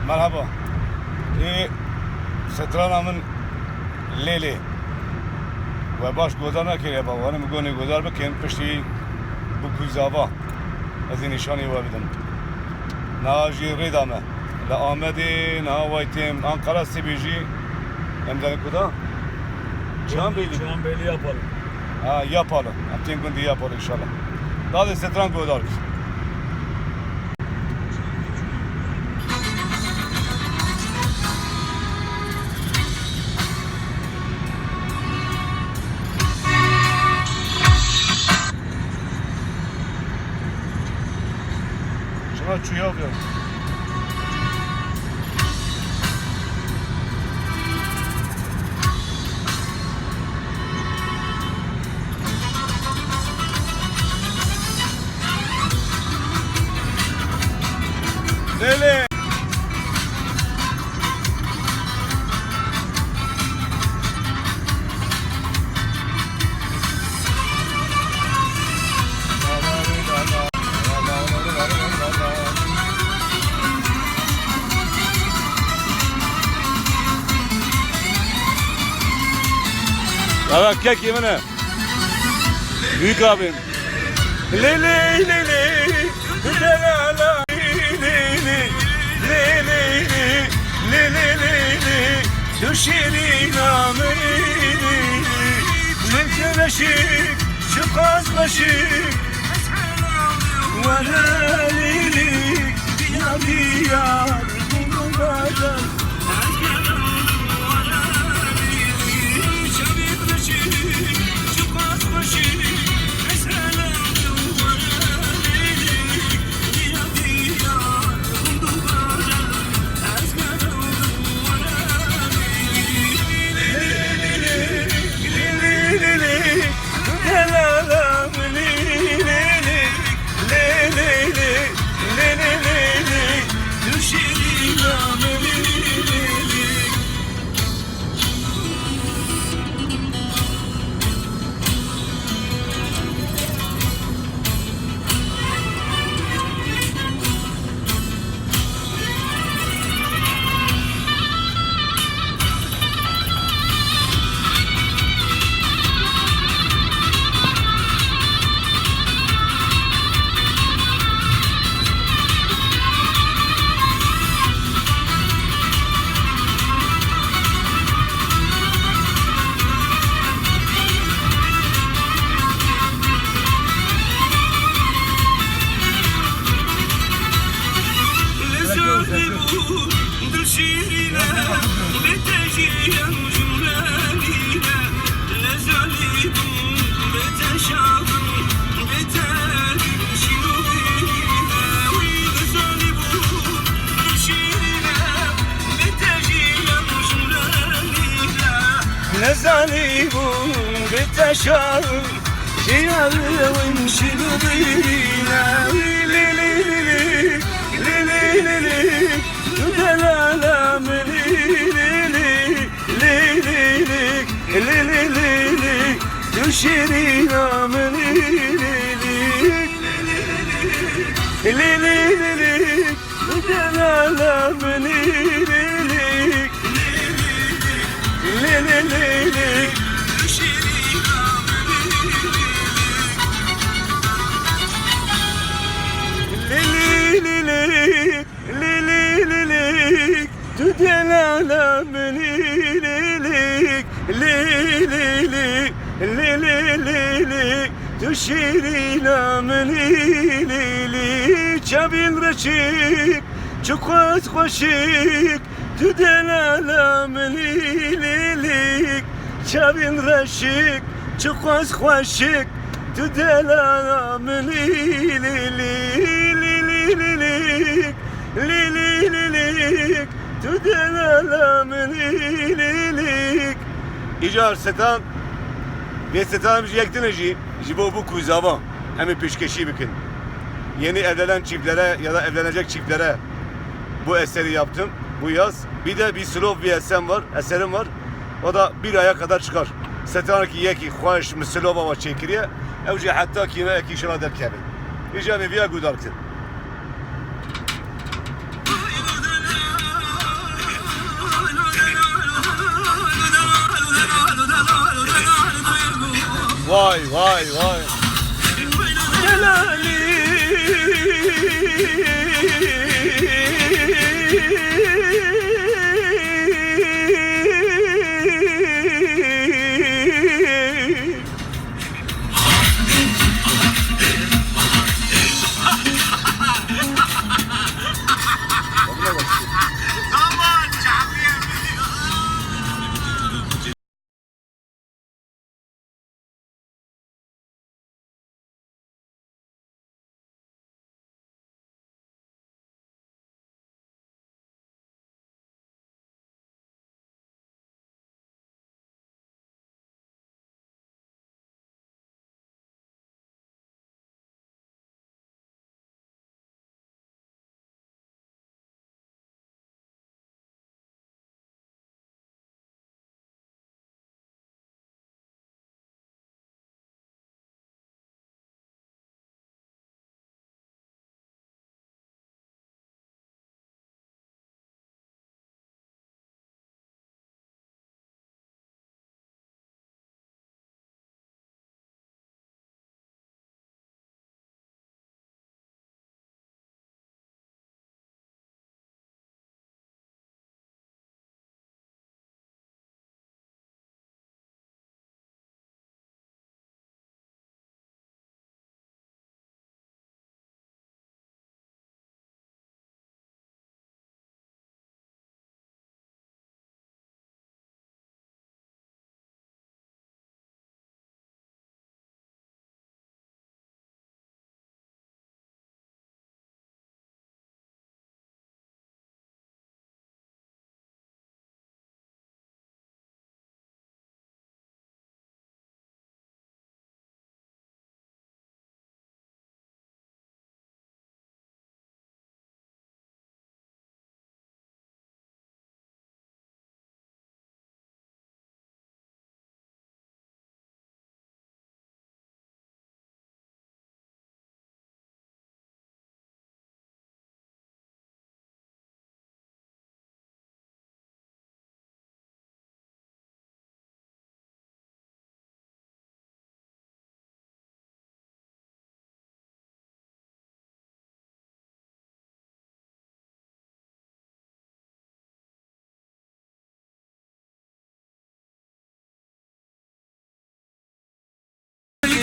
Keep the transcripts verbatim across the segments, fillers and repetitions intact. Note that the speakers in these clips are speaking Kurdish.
Merhaba. Ê strana min Lêlê. We baş guhdar nekiriye, ba, warim gonê guhdar bikin, piştî bi kuzava ez ê nîşanî we bidim. Niha jî rê da me. Li Amedê, niha way têm Ankara, sibê jî em derin kuda? Cihanbêlî. Cihanbêlî Yapalı. Ha, Yapalı. Em tên gundî Yapalı inşallah. Dadê stran guhdar kir. Şuna çuya ver. Lê lê. Evet, kekî min e. Büyük abim. Lê lê lê lê, delala, lê lê lê, lê lê lê, lê lê lê lê, tu şêrîna min î, min tu beşî, tu qas beşî, were lê lê, diyar diyar. Nezanî bûm bi te şa, şiyar win şîn û bîne. Lî lî lî lî, lî lî lî lî, tu delala min î, lî lî, lî lî lî, lî lî lî lî, tu şîrîna min î, lî lî, lî lî lî lî. Delala min î, lî lî, lî lî lî lî, lî lî lî lî, lî lî lî lî, tu delala min î, lî lî, lî lî lî, lî lî lî lî, tu şîrîna min î, lî lî, çavên reşik. Çiqas xweşik, tu delala min î, lî lî. Çavên reşik, çiqas xweşik, tu delala min î, lî lî. Lî lî lî lî, lî lî lî lî, tu delala min î, lî lî. Îcar setan, vê setan jî yek din e jî, ji bo bûk û zava em ê pêşkeşî bikin. Yeni evlenen çiftlere ya da evlenecek çiftlere bu eseri yaptım bu yaz. Bir de bir slow bir eserim var, eserim var. O da bir aya kadar çıkar. Setanekî yekî xweş min slow ava çêkiriye. Ew jî heta kîmeyekî inşallah derkeve. Îcar em ê viya guhdar kin. Vay, vay.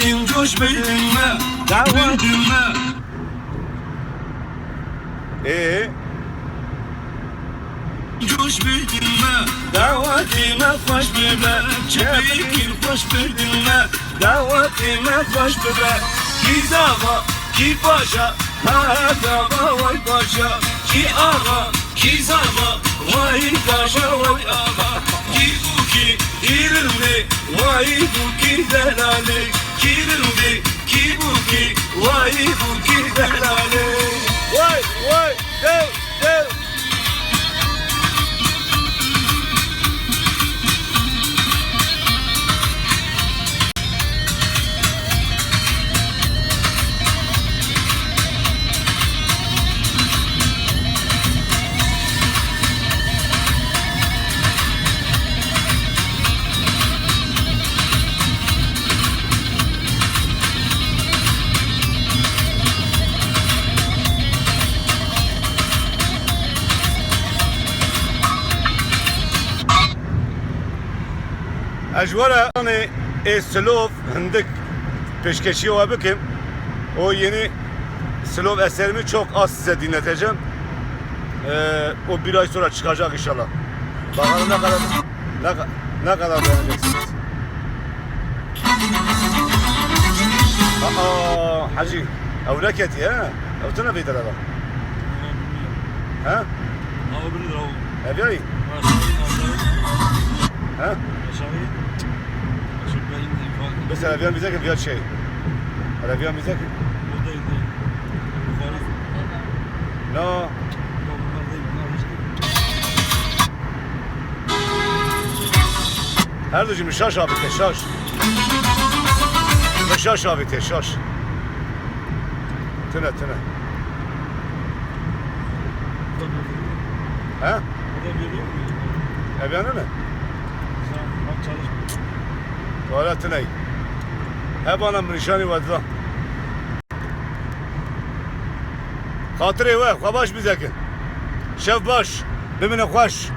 Kim coş bildin mi? Dawa. Bildin mi? Ee? Coş bildin mi? Dawetî me xweş bibe. Çepikî xweş bildin mi? Dawetî me xweş bibe. Kî zava, kî paşa, ha zava way paşa. Kî axa, kî zava, way paşa, way axa. Kî bûkî, kî rindî, way bûkî delalî. Kî rindî, kî bûkî, way bûkî delalî. Way, way, dew, dew. Ez ji we re anê ê silov hindik pêşkêşî we bikim. O yeni silov eserimi çok az size dinleteceğim. Ee, o bir ay sonra çıkacak inşallah. Bakalım ne kadar, ne, ka- ne kadar beğeneceksiniz. Aa, Hacı, ew ne ketî, he? Ew tune vê dereva. He? Evyayî? He? Mesela evyayî bize ki viya şey. Hele evyayî bize ki. Na. Her du jî min şaş avête, şaş. Min şaş avête, şaş. Tune, tune. He? Evyane mi? Wala tune. Hebana min nîşanî we dida. Xatirê we, xwe baş bizekin. Şev baş, bimine xweş.